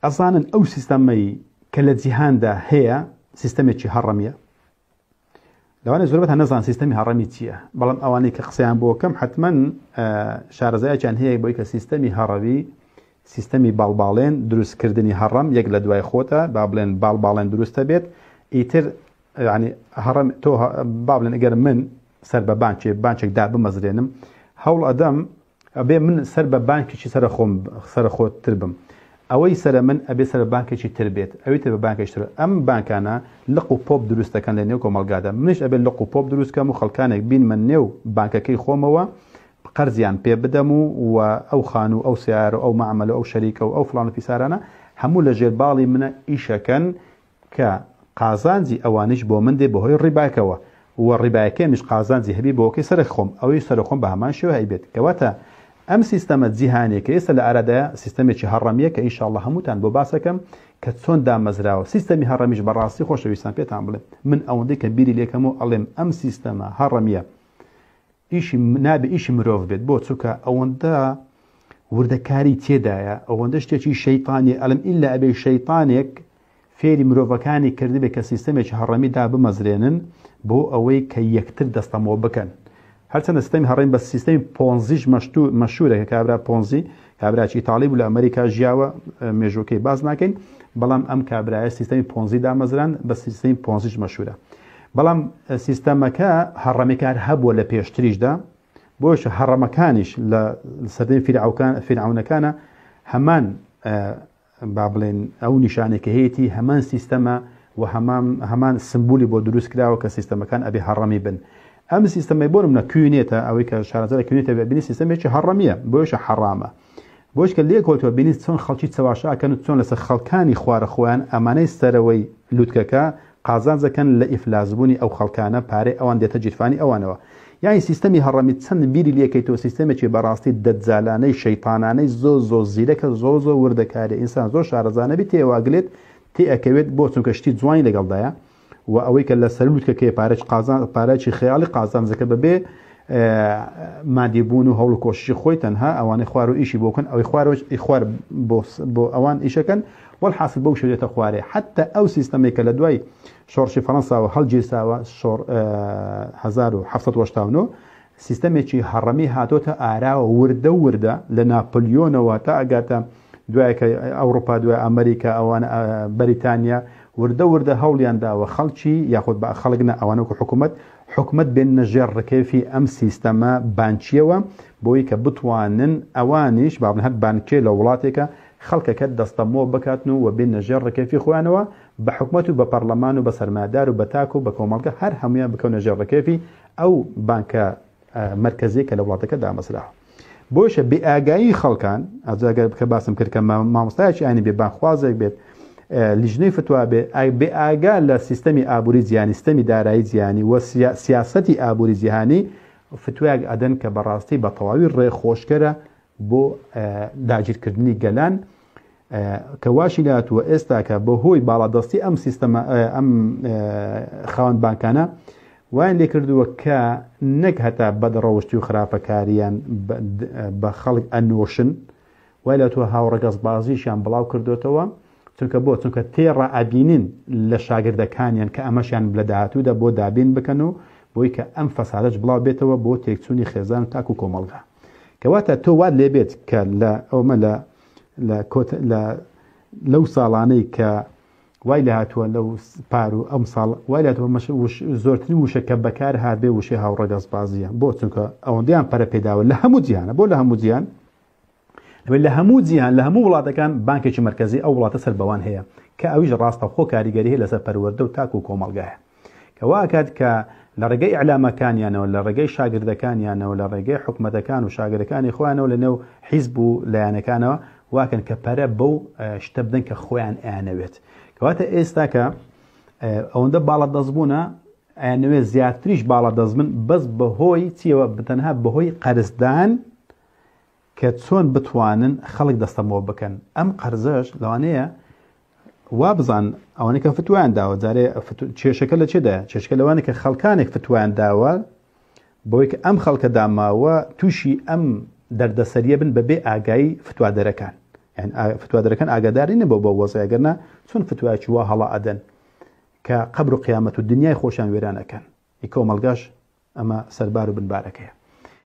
ئەزانن ئەو سیستەمەی کە لە جیهاندا هەیە سیستەمێکی هەڕەمیە؟ لەوانەیە زۆربەتان نەزان سیستەمی هەڕەمی چییە، بەڵام ئەوانەی کە قسەیان بۆ کەم حتمما شارەزایەکیان هەیە بۆی کە سیستەمی هەڕەوی سیستەمی باڵباڵێن دروستکردنی هەڕەم یەک لە دوای خۆتە با بڵێن باڵباڵێن دروستە بێت ئیتر یعنی هەڕەم تۆ با بڵێن ئەگەر من سەر بە بانکێ بانکێک دابمەزرێنم هەوڵ ئەدەم ئەبێ من سەر بە بانکێکی سەرە خۆم سەرە خۆت تر بم ئەوەی سەرە من ئەبێ سەرە بانکێکی تر بێت ئەوی تر بە بانکێکی تر ئەم بانکانە لق و پۆپ دروست دەکەن لە نێو کۆمەڵگادا منیش ئەبێ لق و پۆپ دروست کەم و خەڵکانێک بینمە نێو بانکەکەی خۆمەوە قەرزیان پێ بدەم و و ئەو خانوو ئەو سەیارە و ئەو مەعمەل و ئەو شەریکە و ئەو فڵان و فیسارانە هەموو لە ژێر باڵی منە ئیشەکەن کە قازانجی ئەوانیش بۆ من دێ بەهۆی ڕیباکەوە و ڕیبایەکەی منیش قازانجی هەبی بۆکەی سەر خۆم ئەوەی سەر خۆم بە هەمان شێوە هەیبێت کەواتە ئەم سیستەمە جیهانیە کە ئێستا لە ئارادایە سیستەمێکی هەڕەمیە کە ئینشاءاللە هەمووتان بۆ باسەکەم کە چۆن دامەزراوە سیستەمی هەڕەمیش بەڕاستی خۆشەویستان پێتان بڵێم من ئەوەندەی کە بیری لێکەم و ئەڵێم ئەم سیستەمە هەڕەمیە ئیشی نابێ ئیشی مرۆڤ بێت بۆ چونکە ئەوەندە وردەکاری تێدایە ئەوەندە شتێکی شەیتانی ئەلم ئیلا ئەبێ شەیتانێک فێری مرۆڤەکانی کردبێ کە سیستەمێکی هەڕەمی دابمەزرێنن بۆ ئەوەی کە یەکتر دەستەمۆ بکەن. هەرچەندە سیستەمی هەڕەمی بە سیستەمی پۆنزیش مەشهورە کە کابرا پۆنزی کابراکی ئیتاڵی بوو لە ئەمریکا ژیاوە مێژووەکەی باس ناکەین بەڵام ئەم کابرایە سیستەمی پۆنزی دامەزران بە سیستەمی پۆنزیش مەشهورە بەڵام سیستەمەکە هەڕەمیکار هەبووە لە پێشتریشدا بۆیش هەڕەمەکانیش لە سەردەمی فیرعەونەکانە هەمان با بڵێن ئەو نیشانەی کە هەیەتی هەمان سیستەمە و هەمان هەمان سمبولی بۆ دروست کراوە کە سیستەمەکان ئەبێ هەڕەمی بن ئەم سیستەمەی بۆ نمونە کوینێتە ئەوەی کە شارەزا لە کوینێتە بینی سیستەمێکی هەڕەمیە بۆیشە حەڕامە بۆش کە لێکۆتەوە بینی چۆن خەڵکی چەواشەکەن و چۆن لەسەر خەڵکانی خوارە خۆیان ئەمانەی سەرەوەی لوتکەکە قازانج دەکەن لە ئیفلاسبوونی ئەو خەڵکانە پارەی ئەوان دێتە گیرفانی ئەوانەوە یانی سیستەمی هەڕەمی چەند بیری لێکەیتەوە سیستەمێکی بەڕاستی دەجالانەی شەیتانانەی زۆر زۆر زیرەکە زۆر زۆر وردەکاریە ئینسان زۆر شارەزا نەبی تێواگلێت تێئەکەوێت بۆ چونکە شتی جوانی لەگەڵدایە و ئەوەی کە لە سەر لوتکەکەی پارەی قازان پارەی خەیاڵی قازانجەکە بەبێ مادیبوون و هەوڵ و کۆششی خۆی تەنها ئەوانەی خوار و ئیشی بۆکەن ئەوەی خوارەوەش ئی خوار بۆ ئەوان ئیشەکەن وەلحاسل بەو شێوەیە خوارێ حتا ئەو سیستەمەی کە لە دوای شۆڕشی فەڕەنساوە هەڵگیرساوە شۆڕ 1789 سیستەمێکی هەڕەمی هاتۆتە ئاراوە وردە وردە لە ناپلیۆنەوە تا ئەگاتە دوای کە ئەوروپا دوای ئەمریکا ئەوان بەریتانیا وردە وردە هەوڵیان داوە خەڵکی یاخود بە خەڵک نە ئەوانە وەکو حکوومەت حکومەت بێننە ژێر ڕکێفی ئەم سیستەمە بانکییەوە بۆی کە بتوانن ئەوانیش با بڵێن هەر بانکێ لە وڵاتێکە خەڵکەکە دەستەمۆ بکاتن و بێننە ژێر ڕکێفی خۆیانەوە بە حکومەت و بە پەڕلەمان و بە سەرمایەدار و بە تاک و بە کۆمەڵگە هەر هەموویان بکەونە ژێر ڕکێفی ئەو بانکە مەرکەزیە کە لە وڵاتەکە دامەزراوە. بۆیشە بێ ئاگایی خەڵکان ئەجا گەر کە باسم کرد کە مامۆستایەکی ئاینی بێ بانگخوازێک بێت لیژنەی فتوا بێ بێ ئاگا لە سیستەمی ئابووری جیهانی سیستەمی دارایی جیهانی و سیاسەتی ئابووری جیهانی فتوایەک ئەدەن کە بەڕاستی بە تەواوی ڕێخۆشکەرە بۆ داگیرکردنی گەلان کە واشی لاتووە ئێستاکە بەهۆی باڵادەستی ئەم سیستەمە ئەم خاوەن بانکانە وایان لێکردووە کە نەک هەتا بەدڕەوشتی و خراپەکاریان بە خەڵک ئەنۆشن وای لاتووە هاوڕەگەزبازیشیان بڵاو کردوێتەوە چونکە بۆ چونکە تێڕا ئەبینین لە شاگردەکانیان کە ئەمەشیان لە داهاتوودا بۆ دابین بکەن و بۆی کە ئەم فەسادەش بڵاو بێتەوە بۆ تێکچوونی خێزان و تاک و کۆمەڵگا کەواتە تۆ وات لێبێت کە لە ئەومە لە لە کۆت لە لەو ساڵانەی کە وای لە هاتووە لەو پار و ئەم ساڵ وای لە هاتووە زۆرترین وشە کە بەکار هاتبێ وشەی هاوڕەگەزبازیە بۆ چونکە ئەوەندەیان پەرە پێداوە لە هەموو جیهانە بۆ لە هەموو جیهان لە هەموو جیهان لە هەموو وڵاتەکان بانکێکی مەرکەزی ئەو وڵاتە سەر بەوان هەیە کە ئەویش ڕاستەوخۆ کاریگەری هەیە لەسەر پەروەردە و تاک و کۆمەڵگایە کە وا ئەکات کە لە ڕێگەی ئیعلامەکانیانەوە، لە ڕێگەی شاگردەکانیانەوە، لە ڕێگەی حکومەتەکان و شاگرەکانی خۆیانەوە لە نێو حیزب و لایەنەکانەوە واکەن کە پەرە بەو شتە بدەن کە خۆیان ئەیانەوێت. کەواتە ئێستا کە ئەوەندە باڵادەست بوونە ئەیانەوێت زیاتریش باڵادەست بن بەس بەهۆی چیەوە تەنها بەهۆی قەرزدان کە چۆن بتوانن خەڵک دەستەمۆ بکەن ئەم قەرزەش لەوانەیە وابزان ئەوانەی کە فتوایان داوە جارێ کێشەکە لە چێدایە کێشەکە لەوانە کە خەڵکانێک فتوایان داوە بۆی کە ئەم خەڵکە داماوە تووشی ئەم دەردەسەریە بن بەبێ ئاگایی فتوادەرەکان. یان فتوادەرەکان ئاگاداری نەبوو بەو وەزعە، گەرنا چۆن فتوایەکی وا هەڵە ئەدەن کە قەبر و قیامەت و دنیای خۆشیان وێران ئەکەن، ئی کۆمەڵگاش ئەمە سەربار و بنبارەکەیە.